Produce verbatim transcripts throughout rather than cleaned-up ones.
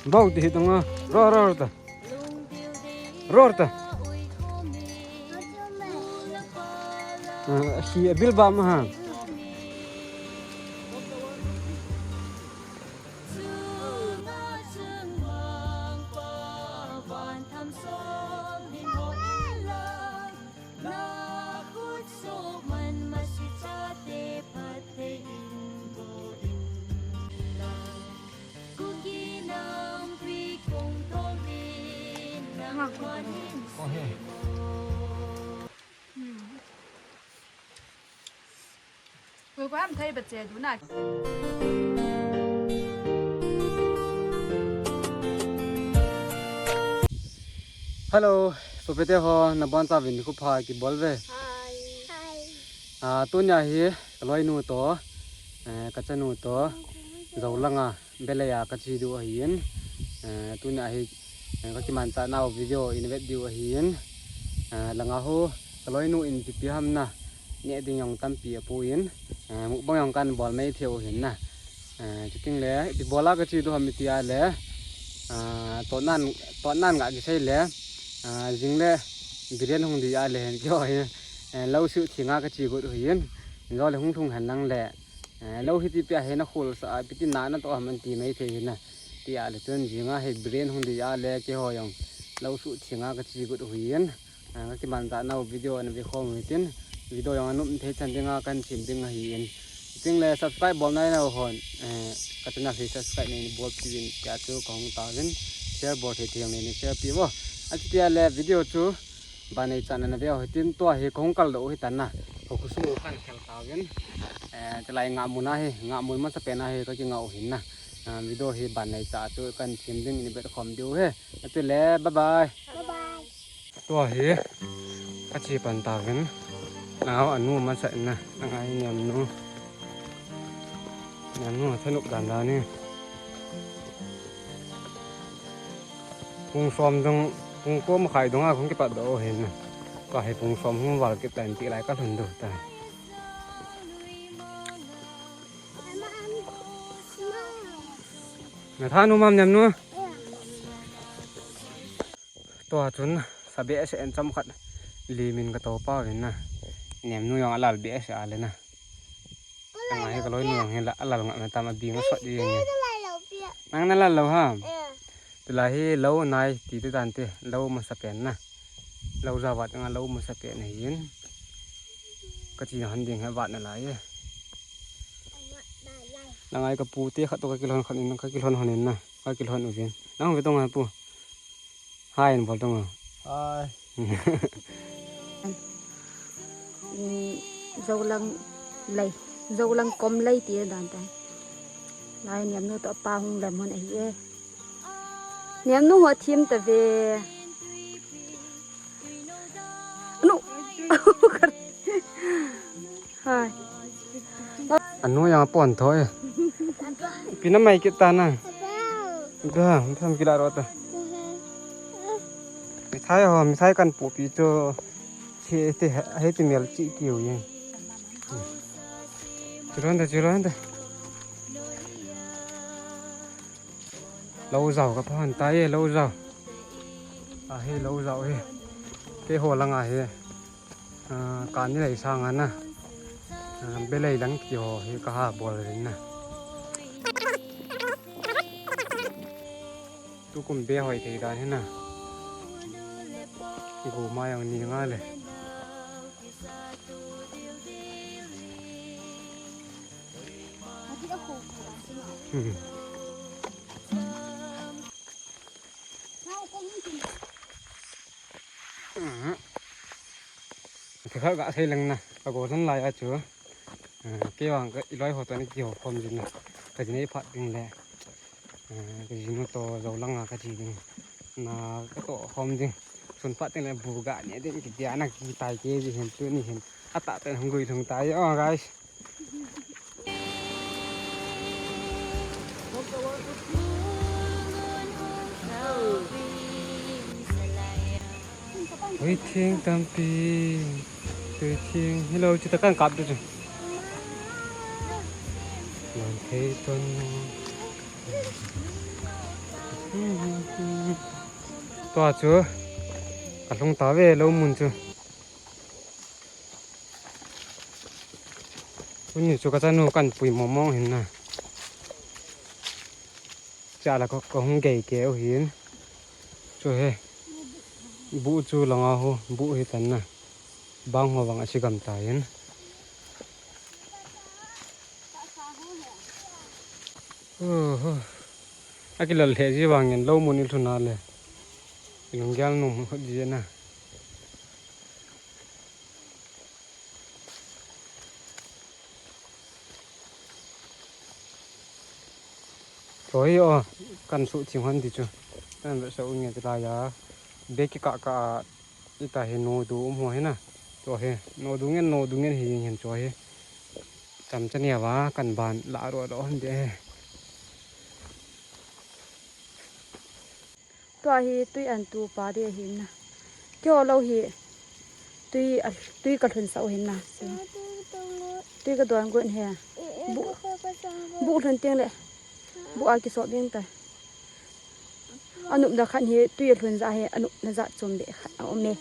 Bau ti hi tung a. Ro, ro, ro ta. Ro ta. Ah, si abil ba ma ha. Koi koi ham thei ba che du na. Hello, sopite ho, nabonchauvin nikho pha kibol uve. Hi. Hi. Ah, tunia hi kaloinu to, eh, kachanu to, jou langa. Belei a kache diu ahin, eh, tunia hi, eh, kakimanchah nau video in vet diu ahin, eh, langa ho, kaloinu in ipi ipi ham na, neh ding jong tampi apouvin, eh, mukbang jong kan bol mai thei u ahin na. Eh, chuting le, ipi bol a kache diu ham iti a le, ah, totnan, totnan ga kisei le, ah, jing le, Biren hung di a le hen kio hi, eh, lou suhtheng a kache got u ahin, jo le hung lhung hen lang le, Eh, lou hi tipi a hi na khol sa a, ipi ti na na to ham an ti mai thei hi na. Ti a le chun jing a hi Biren hung di a le keiho jong lou suhtheng a kache got u ahin. Eh, kakimanchah nau video ana ve khom u hitin. Video jong ana um thei chan ding a kan sem ding ahin. Chuting le subscribe bol nai nau hon. Eh, ka channel hi subscribe nei bolpeh uvin tia chu kahung tauvin. Share bol thei thei jong nei share peh uvo. Achuti a le video chu Ban neichat na na ve u hitin tua hi kahung kal doh u hitan na. Ka khosung u kan khel tauvin. Eh, chulai ngahmun a hi, ngahmun masapen a hi kakingah u hin na. Ah, video hi ban neichat chu kan sem ding in vet khom diu hi. Achu le, bye bye. Bye bye. Tua hi kache pan tauvin. Nao anu masa in na. Nangai niam nu. Niam nu thanop dan dan ni. Pung som dung, pung ko makhai dung a kahung kipat doh u hin. Tua hi pung som hung val kit tan ti lai kalhun diu ta. Na tha nu mam niam nu. Tua chun sa behseh in chomkhat limin ka to pa uvin na. Niam nu jong alal behseh a le na. Nang hi ka loinu jong hi la, alal ngam na tam a bing a sot di jeng. Nang na lal lou ham? Tulai hi lou nai ti te dan te, lou masapen na. Lou ja vat nga lou masapen ahin. Ka chi han ding he vat na lai e. Nang ai ka pu te khat to ka kilhon khat in, ka kilhon hon in na. Ka kilhon uvin. Nang ve to nga pu. Hai, in bol tong. Hai. Joulang lei, Joulang kom lei ti dan ta. Lai niam nu to pa hung lem hon ahi e. Niam nu ho thim ta ve. Nu. Hai. Anu jang pon thoi. Pi na mai kit ta na. Ga, tham kila ro ta. Mithai ho, mithai kan pu pi cho. Che te, he te mel chi kiu ye. Chiron da, chiron da. Lou jao ka phan ta ye, lou jao. A hi lou jao hi. Keiho langa hi. Ah, kani lei sanga na. Ah, belei lang ti ho hi ka ha bol rin na. Tukum be hoi thei dan hi na. Gu ma jong ni nga le. Hmm. Thakhat ga sei leng na, ka go san lai a chu. Eh, kei vang ka i loi ho to ni kihou khom jin na. Ka jin ei phat ding le. Eh, ka jinu to Joulang a ka chi ding. Na ka to khom ding. Sun phat ding le bu ga ne ding ki dia na ki tai ke ji hin tu ni hin. Ata ten hung gui lhung tai. Oh, guys. Ui, thing tampi. Tui thing. Hello, chuta kan kap du chu. Tua chu ka lhung ta ve lou mun chu. Tuni chu ka chanu kan pui mong mong hin na. Cha la ka, ka hung gei keu hin. Chu he. Bu chu langa hu, bu hi tan na. Bang ho vang a si gam ta in. Oho. A kilal lheh ji vangin lou mun i lhun a le. I lunggel nung hot ji na. Choi o, kan su ching hon di chu. Kan ve sa u nge ti la ya. Be ki ka ka ita he no du um ho he na. Choi he, no du ngen, no du ngen he ngen choi he. Cham chania va kan ban la ro ro hon de he. Tua hi tui an tu pa di ahin na. Keo lo hi tui a, tui ka lhun sa u hin na. Tui ka don gun he. Bu, bu lhun ting le. Bu a ki so ding ta. Anupna khat hi tui a lhun ja hi anupna ja chom be khat a um e.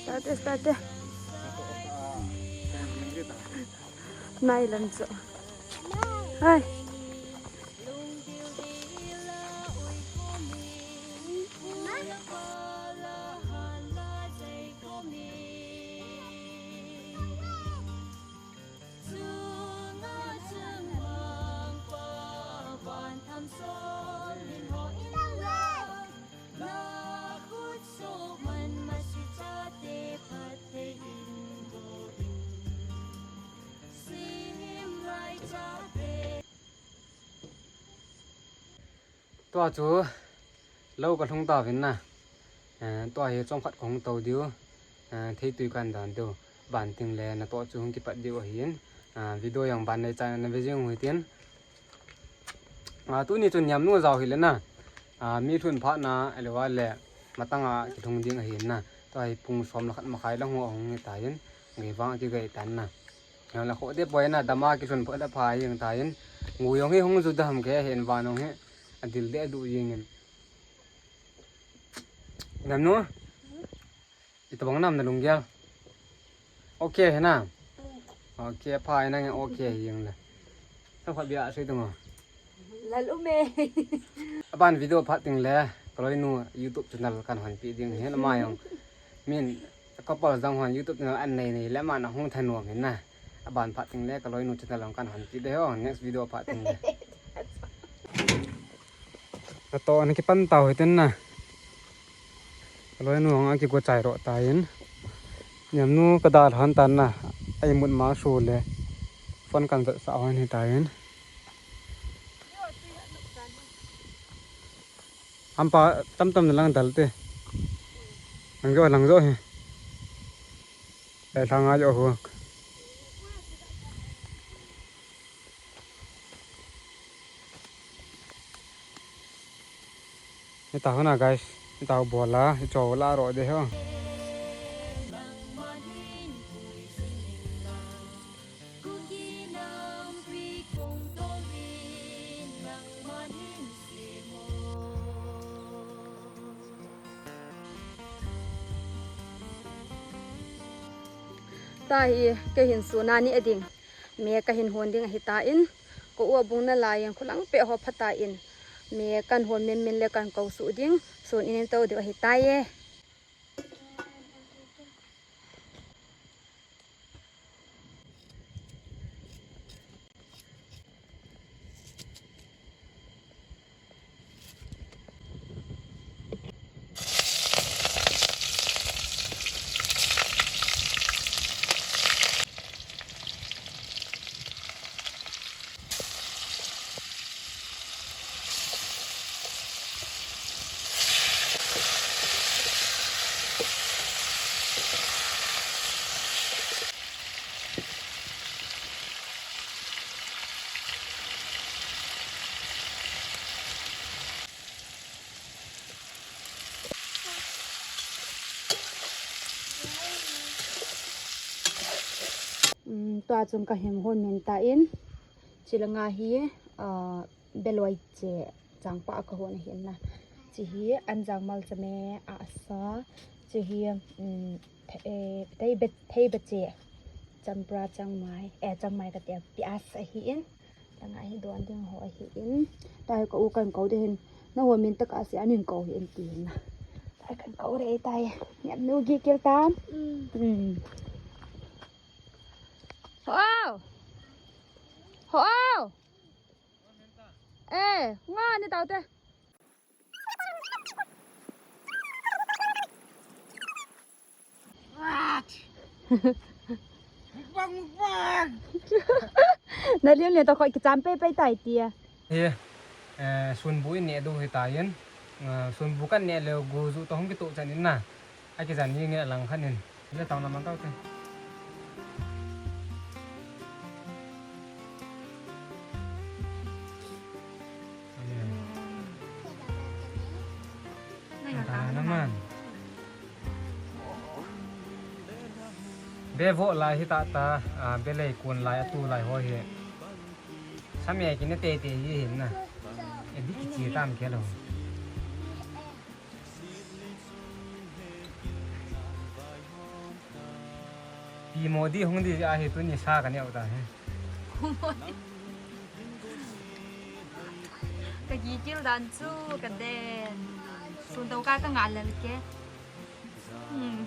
Start, start. Nai lam chu. Hai. Tua chu lou ka lhung ta vin na. Eh, tua hi chomkhat ka hung to diu. Eh, theitui kan dan diu. Ban ting le na to chu hung kipat diu ahin. Ah, video jong ban nei chan na ve jing u hitin. Ah, tuni chu niam nu jao hi le na. Ah, mi lhun phat na, ele va le matang a kilhung ding ahin na. Tua hi pung som le khat makhai lang ho ahung hi ta in. Gei vang ki gei tan na. Yang la kho de poi na dama ki lhun phat da pha jing ta in. Ngu jong hi hung ju dam ke hin van jong hi. Adil de du jing in. Niam nu. Itobang nam na lunggel. Okay, he na? Okay, pha, nang okay, jing le. Sa pha bia sei tung. Lal um e. Aban video phat ting le, ka loinu YouTube channel kan hon pi ding hin ama jong. Min, couple jong hon YouTube channel an nei nei le ama na hung thanom hin na. Aban phat ting le, ka loinu channel jong kan hon pi de ho, next video phat ting le. Natoh na kipan tau hitin na. Ka loinu ang a kigo chai ro ta in. Niam nu ka dal han tan na. Ai mut ma su le. Phone kan jat sa hon hi ta in. Ampa tam tam na lang dal te. Lang jo, lang jo hi. Ai lang a jo hu. Hita hona guys, hita bola, hicho la ro de ho. Tahi, kei hin suna ni ading. Me ka hin hon ding ahi ta in, ka u a bung na lai in, khulang pe ho pha ta in, me kan hon min min le kan ko su ding, sun in in to ding ahi ta ye. Tua chun ka heng hon min ta in. Chilanga hi, ah, beloi che changpa ka hon ahin na. Chi hi anjang malchame asa. Chi hi, um, the-, eh, thei be, thei be che. Champra changmai, eh, changmai ka tia pias ahi in. Langa hi don ding ho ahi in. Tai ka u kan ko de hin. Na ho min ta ka si anin ko hi in ti na. Tai kan ko re tai. Niam nu gi kil tam. Mm. Mm. Ho au. Ho au. Eh, nga ni tau te. Mukbang, mukbang. Na liam liam to khoi kicham pe pe tai tia. Hi, eh, sunbu in ne du hi ta yin. Eh, sunbu kan ne le gu ju to hung kitu chan in na. A kijan ni nge lang khan in. Le tau na man tau te. Ayan. Tanaman. Be vo lai hi ta ta, ah, be lei kun lai, atu lai ho hi. Samia kine te te hi hin na. E di kichi tam ke lo. Pi mo di hung di ahi tu ni sa ka neo ta he. Ka gi kil dan chu ka den. Sun tau ka ka ngal lel ke. Hmm.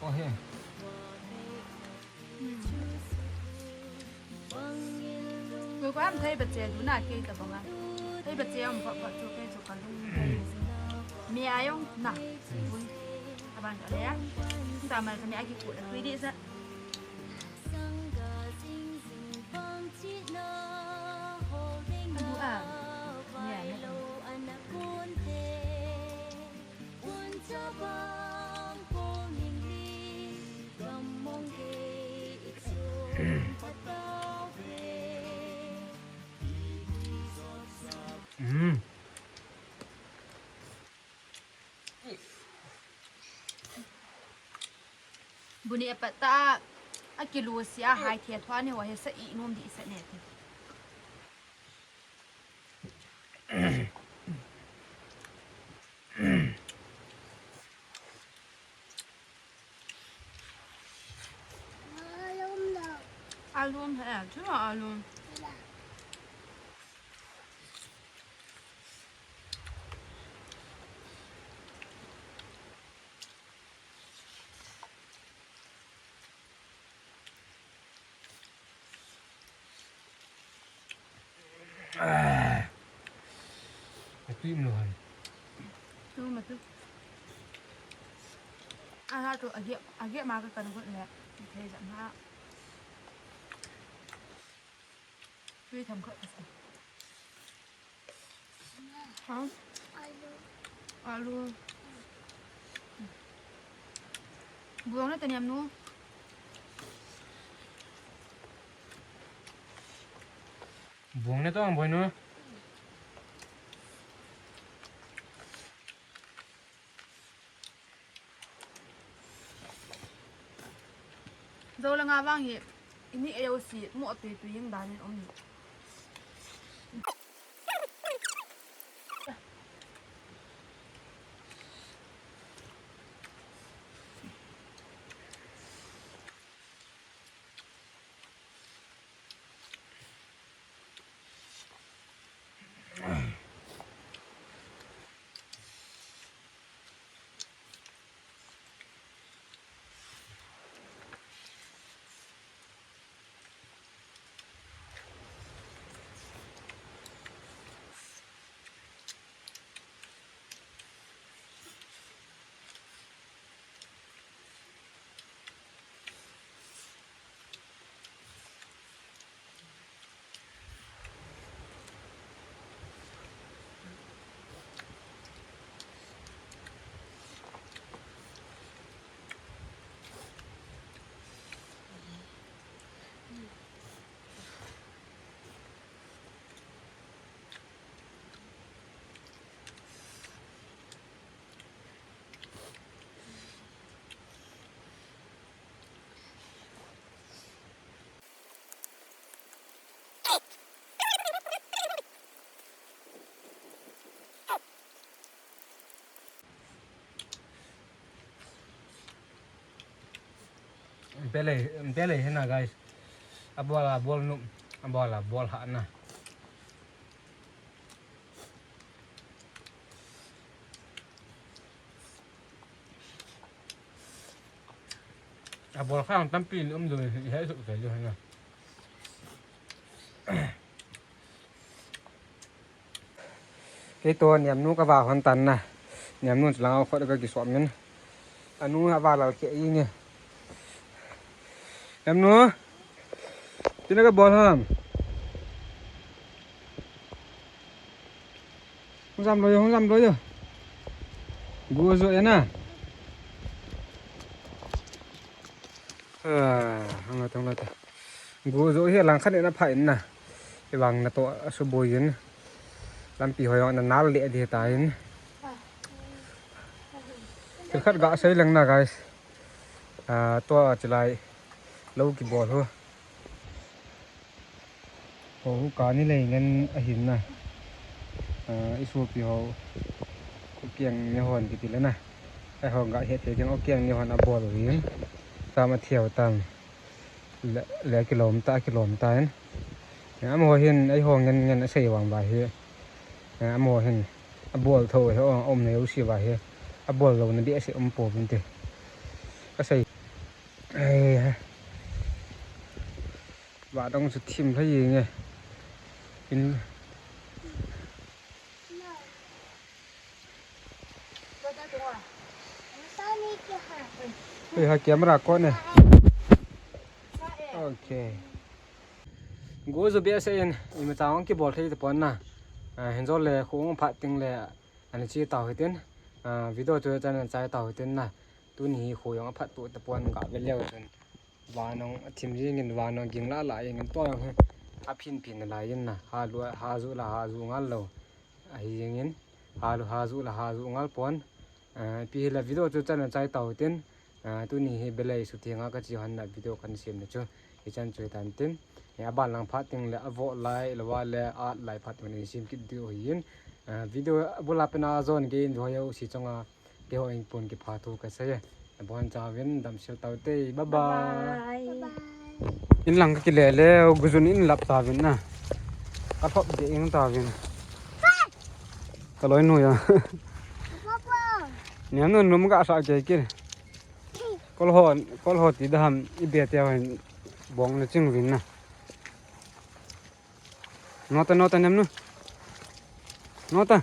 Oi he. Ko ko am thei bache du na ke ta banga. Thei bache am pha pha chu ke chu ka lung. Mi ayong na. Ui. Aban ka le ya. Ta mal ka mi aki ku da tui di sa. Abu a. Ya, ya. Mm. Buni apat ta a kilo sia hai thia thua ni ho he sa i nom di sa ne ti. Alum he, chu alum. Ah. Atu im lo han. Tu ma tu. Aha tu agi, agi ma ka kan got le. Thei jam ha. Tui tham kha. Hả? Alu. Buang na taniam nu. Buang na to ang boy nu. Zo langa vang hi, ini A O C, mo tui tui yang dan in om ni. Belei, belei hina, guys. Abol, abol nu, abol, abol ha na. Abol khang tampi ni um du, he su te ju hina. Kei to niam nu ka va hon tan na. Niam nu lang khot ka ki som min. Anu ha va lal ke i nge. Niam nu. Tina ka bol ham. Hung jam lo yo, hung jam lo yo. Gu jo e na. Ah, hung la tong la ta. Gu jo hi lang khat na pha in na. I vang na to a su boi in. Lampi hoi na nal le di ta in. Thil khat ga sei leng na, guys. Ah, to a chilai. Lo ki bol ho. Ho hu ka ni lei ngen a hin na. Ah, i supi ho. Hu kiang ni hon ki ti le na. Ai ho ga he te kiang o kiang ni hon a bol hin. Tam a thiau tam. Le, le kilom ta, kilom ta in. Eh, amaho hin, eiho ngen ngen a sei vang va hi. Eh, amaho hin, a bol tho hi, a om nei u si va hi. A bol lo na bia sei um po vin te. A sei. Eh, va dong su thim thei nge. In. Ei, ha camera ko ne. Okay. Gu jo bia sei in, ima chang ki bol thei te pon na. Ah, hin jo le khu ong phat ting le, ani chi tau hitin. Ah, video chu chan chai tau hitin na. Tuni hi khu ong phat tu te pon ga ve leo chun. Vanong a thim jingin vanong ging la la jingin to jong hi a phin phin la jin na. Ha lu, ha ju la ha ju ngal lo. A hi jingin ha lu ha ju la ha ju ngal pon. Ah, pi hi la video chu chan a chai tau tin. Ah, tuni hi belei su ti nga ka chi han na video kan sem na chu. Hi chan chu hi tan tin. Hi a ban lang phat ting le a vo lai lo wa le a lai phat ting ni sim kit diu hi in. Ah, video bula pe na zon ge in ho yo si chonga. Keiho in pun kipha thu ka sei e. Abon chauvin damsel taute. Bye bye. Bye bye. In lang ka kile le, gujun in lap tauvin na. Ka thop de in tauvin. Ka loi nu ya. Papa. Niam nu num ka sa ke ke. Kol ho, kol ho ti da ham i be te ho in bong na ching vin na. Nota, nota, nem nu. Nota.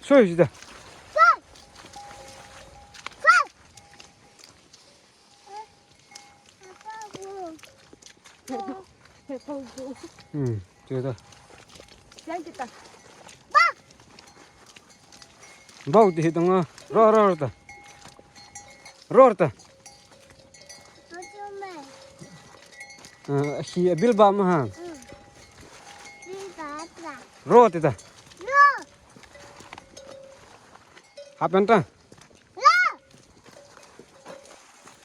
Soi sida. Hmm, sida. Bau ti hitanga. Ro, ro, ro ta. Ro ta. Ah, si abil ba ma ha. Ro ti ta. Hapen ta.